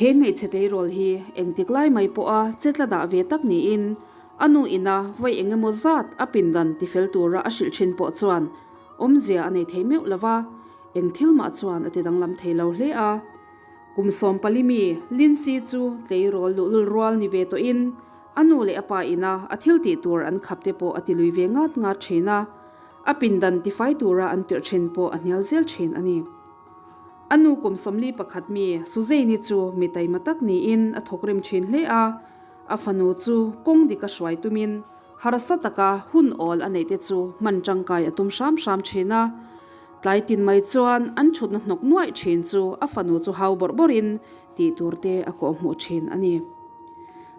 He hmeichhe tleirawl hi engtik lai mai pawha chetla dah ve tak niin a nu ina vawi eng emaw zat a pindan tifel tura a hrilh thin pawh chuan awmzia a nei thei meuh lo va, eng thil mah chuan a ti danglam thei lo hle a. Kum 14 mi Lindsay chu tleirawl luhlul rual ni ve tawhin a nu leh a pa ina a thil tih tur an khap te pawh a ti lui ve ngat ngat thin a, a pindan tifai tura an tirh thin pawh a hnial zel thin a ni. A nu kum 41 mi Suzanne-i chu mi taima tak niin a thawk rim thin hle a, a fanu chu kawng dik a hruai tumin harsa taka hun awl a neih te chu hman tangkai a tum hram hram thin a. Tlai tin mai chuan an thutna hnawk nuaih thin chu a fanu chu hau bawrh bawrhin tih tur te a kawhhmuh thin a ni.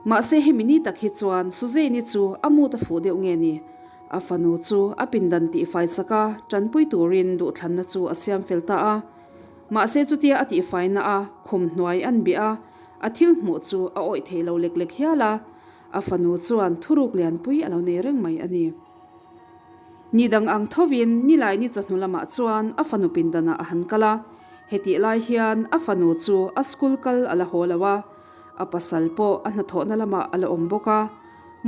Mahse hemi ni tak hi chuan Suzanne-i chu a mut a fuh deuh nge ni? A fanu chu a pindan tihfai sak a, tanpui turin duhthlanna chu a siam fel ta a. Mahse chutia a tihfaina a khum hnuai an bih a, a thil hmuh chu a awih thei lo lek lek hial a, a fanu chuan thuruk lianpui a lo nei reng mai a ni. Ni dang ang thovin Nilaini chawhnu lamah chuan a fanu pindanah a han kal a, hetih lai hian a fanu chu a school kal a la haw lo a, a pasal pawh a hnathawhna lamah a la awm bawk a.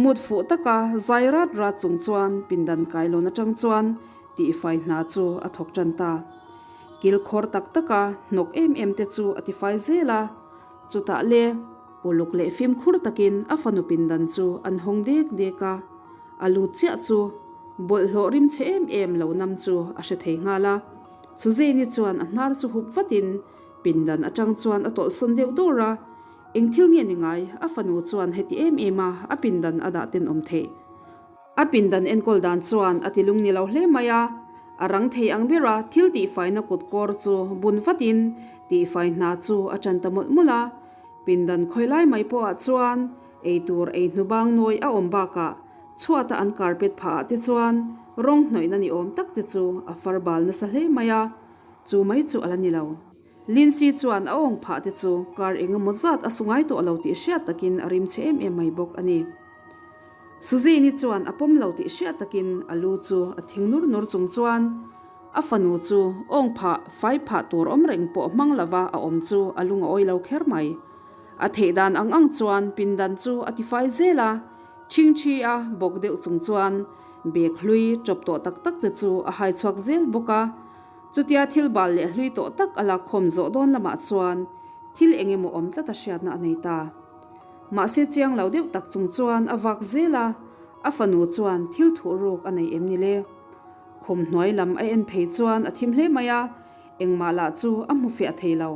Mut fuh taka zai rat rat chung chuan pindan kailawn atang chuan tihfai hna chu a thawk tan ta. Kil khawr tak taka hnawk em em te chu a tifai zel a, chutah le uluk leh fimkhur takin a fanu pindan chu an hawng dek dek a, a lut chiah chu bawlhhlawh rim chhe em em lo nam chu a hre thei nghal a. Suzanne-i chuan a hnar chu hup vatin pindan atang chuan a tawlhsawn deuh dawr a. Eng thil nge ni ngai? A fanu chuan heti em em a a pindan a dah tenawm theih. A pindan enkawl dan chuan a ti lung ni lo hle mai a, a rang thei ang ber a thil tihfaina kut kawr chu bun vatin tihfai hna chu a ṭan ta mawlh mawlh a. Pindan khawi lai mai pawhah chuan eitur ei hnu bang nawi a awm bakah chhuata an carpet phah ah te chuan rawng hnawihna ni awm tak te chu a far bal nasa hle mai a, chu mai chu a la ni lo. Lindsay chuan a awng phah te chu kar eng emaw zat a su ngai tawh lo tih hriat takin a rim chhe em em mai bawk a ni. Suzanne-i chuan a pawm lo tih hriat takin a lu chu a thing nur nur chung chuan a fanu chu awng phah fai phah tur awm reng pawh hmang lova a awm chu a lung a awi lo kher mai. A theih dan ang ang chuan pindan chu a tifai zel a, chhingchhi a bawk deuh chung chuan bag hlui chawp tawh tak tak te chu a hai chhuak zel bawk a. Chutia thil bal leh hlui tawh tak a lakkhawm zawh dawn lamah chuan thil eng emaw awm tlat a hriatna a nei ta. Mahse chiang lo deuh tak chung chuan a vak zel a, a fanu chuan thil thuh ruk a nei em ni le? Khum hnuai lam a en phei chuan a thim hle mai a, engmah lah chu a hmu fiah thei lo.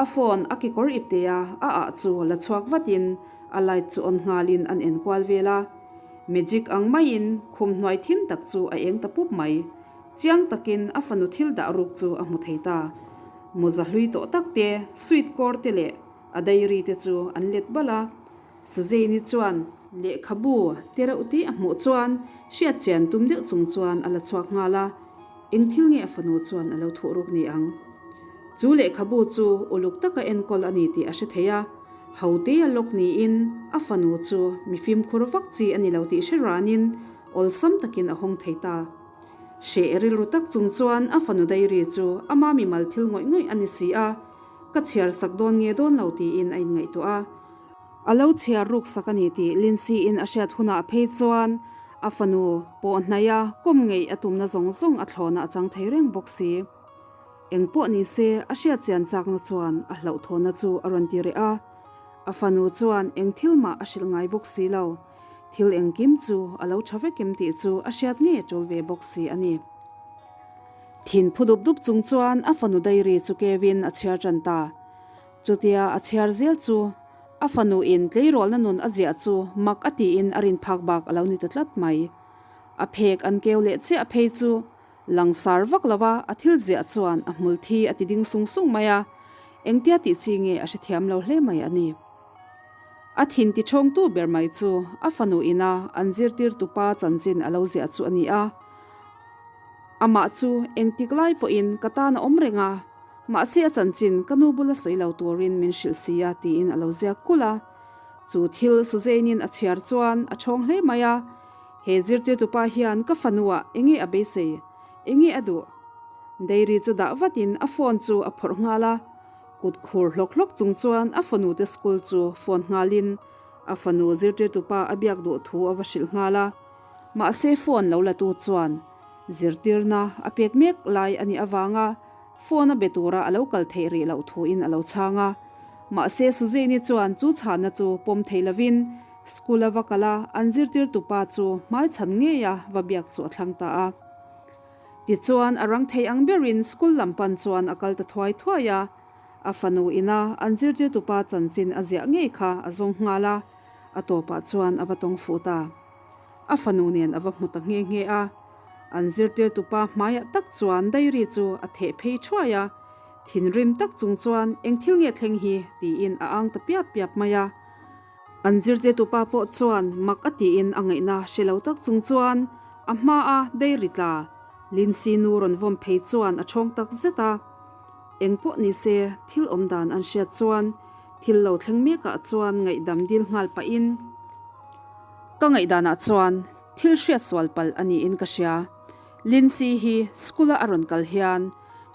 A phone a kekawr iptea a ah chu la chhuak vatin a light chu on nghalin an en kual vel a. Magic ang maiin khum hnuai thim tak chu a eng ta pup mai. Chiang takin a fanu thil dah ruk chu a hmu thei ta. Mawza hlui tawh tak te, sweet kawr te leh a diary te chu an let balh a. Suzanne-i chuan lehkhabu te reuh te a hmuh chuan hriat chian tum deuh chung chuan a la chhuak nghal a, eng thil nge a fanu chuan a lo thuh ruk ni ang? Chu lehkhabu chu uluk taka enkawl a ni tih a hre thei a, ho te a lawk niin a fanu chu mi fimkhur vak chi a ni lo tih hre ranin awlsam takin a hawng thei ta. Hreh rilru tak chung chuan a fanu diary chu ama mimal thil ngawih ngawih a ni si a, ka chhiar sak dawn nge dawn lo tiin a inngaihtuah a. A lo chhiar ruk sak a ni tih Lindsay-in a hriat hunah phei chuan a fanu pawh hnaih a kawm ngeih a tumna zawng zawng a thlawhna a chang thei reng bawk si. Eng pawh ni se a hriat chian chakna chuan a hlauhthawhna chu a rawn ti reh a, a fanu chuan eng thil mah a hrilh ngai bawk si lo. Thil engkim chu a lo tha vek em tih chu a hriat ngei a tul ve bawk si a ni. Thin phu dup dup chung chuan a fanu diary chu kevin a chhiar tan ta. Chutia a chhiar zel chu a fanu in tleirawlna nun a ziah chu mak a tiin a rin phak bak a lo ni ta tlat mai. A phek an keu leh chiah phei chu langsar vak lova a thil ziah chuan a hmul thi a ti ding sung sung mai a, engtia tih chi nge a hrethiam lo hle mai a ni. A thin ti chhawngtu ber mai chu a fanu ina an zirtirtu pa chanchin a lo ziah chu a ni a. Amah chu engtik lai pawhin ka tan a awm reng a, mahse a chanchin ka nu bula sawi lo turin min hrilh si a tiin a lo ziak kulh a. Chu thil Suzanne-in a chhiar chuan a chhawng hle mai a, He zirtirtu pa hian ka fanuah enge a beisei? Enge a duh? Dairy chu dah vatin a phone chu a phawrh nghal a. Kut khur hlawk hlawk chung chuan a fanu te school chu phone nghalin a fanu zirtirtupa a biak duh thu a va hrilh nghal a. Mahse phone lo la tu chuan zirtirna a pek mek lai a nih avanga phone a be tura a lo kal theih rih loh thuin a lo chhang a. Mahse Suzanne-i chuan chu chhanna chu pawm thei lovin school a va kal a, an zirtirtupa chu hmaichhan ngeia va biak chu a thlang ta a. Tichuan a rang thei ang berin school lam pan chuan a kal ta thuai thuai a, a fanu ina an zirtirtupa chanchin a ziah ngei kha a zawng nghal a, a tawpah chuan a va tawng fuh ta. A fanu nen a va hmu ta nghe nghe a, an zirtirtupa hmaiah tak chuan diary chu a theh phei thuai a, thinrim tak chung chuan eng thil nge thleng hi tiin a ang ta piap piap mai a. An zirtirtupa pawh chuan mak a tiin a ngaihna hre lo tak chung chuan a hmaa diary tla Lindsay nu rawn vawm phei chuan a chhawng tak zet a. Eng pawh ni se thil awm dan an hriat chuan thil lo thleng mekah chuan ngaihdam dil nghal pahin ka ngaihdanah chuan thil hriat sual palh a niin ka hria. Lindsay hi school a a rawn kal hian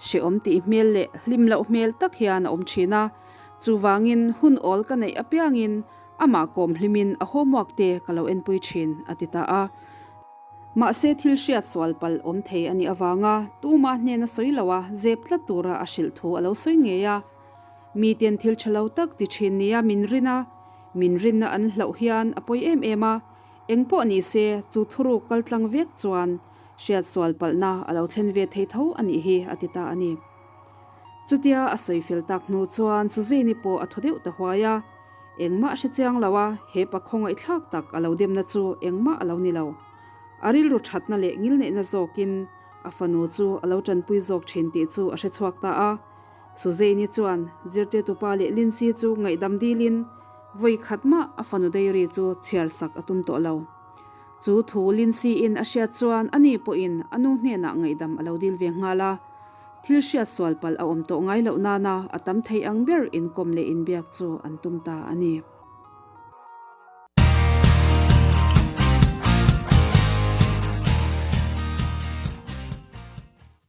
hrehawm tih hmel leh hlim loh hmel tak hian a awm thin a, chuvangin hun awl ka neih apiangin amah kawm hlimin a homework te ka lo enpui thin, a ti ta a. Mahse thil hriat sual palh awm thei a nih avanga tuma hnena sawi lo a zep tlat tura a hrilh thu a lo sawi ngei a. Miten thil tha lo tak ti thin nia min rin a, min rinna an hlauh hian a pawi em em a, eng pawh ni se chu thuruk kal tlang vek chuan hriat sual palhna a lo thlen ve thei tho a nih hi a ti ta a ni. Chutia a sawi fel tak hnu chuan Suzanne-i pawh a thaw deuh ta huai a, engmah hre chiang lo a, he pa khawngaihthlak tak a lo demna chu engmah a lo ni lo. A rilru thatna leh ngilneihna zawkin a fanu chu a lo tanpui zawk thin tih chu a hre chhuak ta a. Suzanne-i chuan zirtirtupa leh Lindsay chu ngaihdam dilin vawi khat mah a fanu diary chu chhiar sak a tum tawh lo. Chu thu Lindsay-in a hriat chuan ani pawhin a nu hnenah ngaihdam a lo dil ve nghal a. Thil hriat sual palh a awm tawh ngai loh nana a tam thei ang ber inkawm leh inbiak chu an tum ta a ni.